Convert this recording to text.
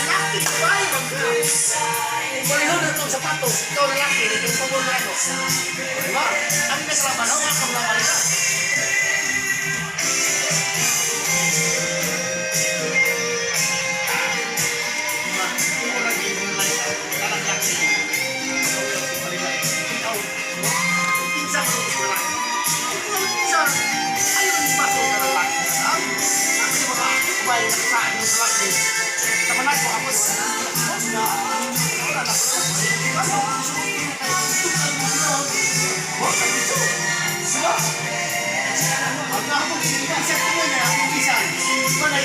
Lalaki, babae man ka. Kung balihon na itong sapatos, ikaw lalaki, hindi pabor na ako. Diba? Ang nagraban, ako ang kamlaban nila. Diba? Kung lagi mo na lang laki, ikaw, no? Kinsa man ang lalaki? Kinsa? Ayaw ni baso ka lalaki. Ha? Ang mga babae nakasaad mo sa laki. Sa manag ko ako, na, wala na. Diba? Ang akong isa ko na, akong isa. Diba na